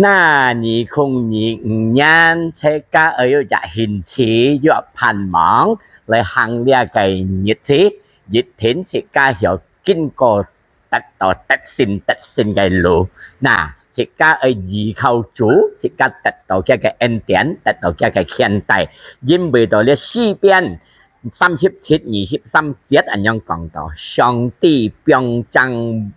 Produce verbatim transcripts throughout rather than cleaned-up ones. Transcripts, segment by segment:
那二空二五年，自家愛有隻興趣，有盼望來行這个日子，一定自家曉經過得到得勝得勝个路。那自家愛依靠主，自家得到佢个恩典，得到佢个牽帶，因為到這詩篇三十七二十三節恁樣講到，上帝放正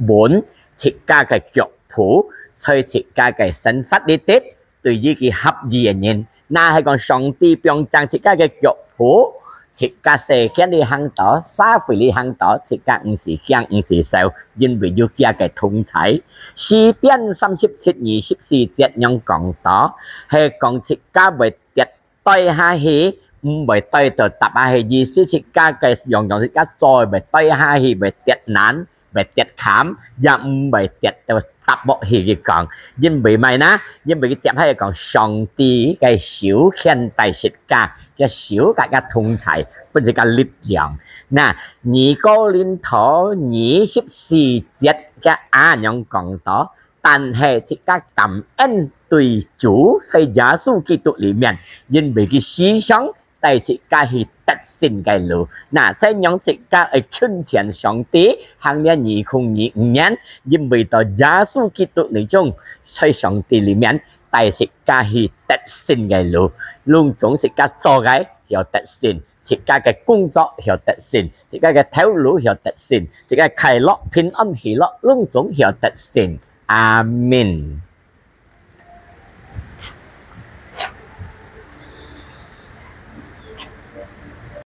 穩自家个腳步，在自家个生活裡底，對於佢合意个人。若係講上帝放正自家个腳步，自家世間裡行到，社會裡行到，自家毋使驚毋使愁，因為有佢个同在。詩篇三十七二十四節樣講到，係講自家會跌 跌下去，毋會跌到塌下去，意思自家个樣樣自家做會跌下去，會跌爛，會跌慘，也毋會跌到塌落去个講。因為麼个呢？因為佢接下來講，上帝个手牽帶自家，个手个个同在，分自家力量。那二哥林多二十四節个恁樣講到， 但係自家感恩對主，在耶穌基督裡面，因為佢時常帶自家去得勝个路。那，所以讓自家愛近前上帝，行這二空二五年，因為到耶穌基督裡中，在上帝裡面帶自家去得勝个路。攏總自家做个曉得勝，自家个工作曉得勝，自家个頭路曉得勝，自家快樂、平安、喜樂，攏總曉得勝。 阿們。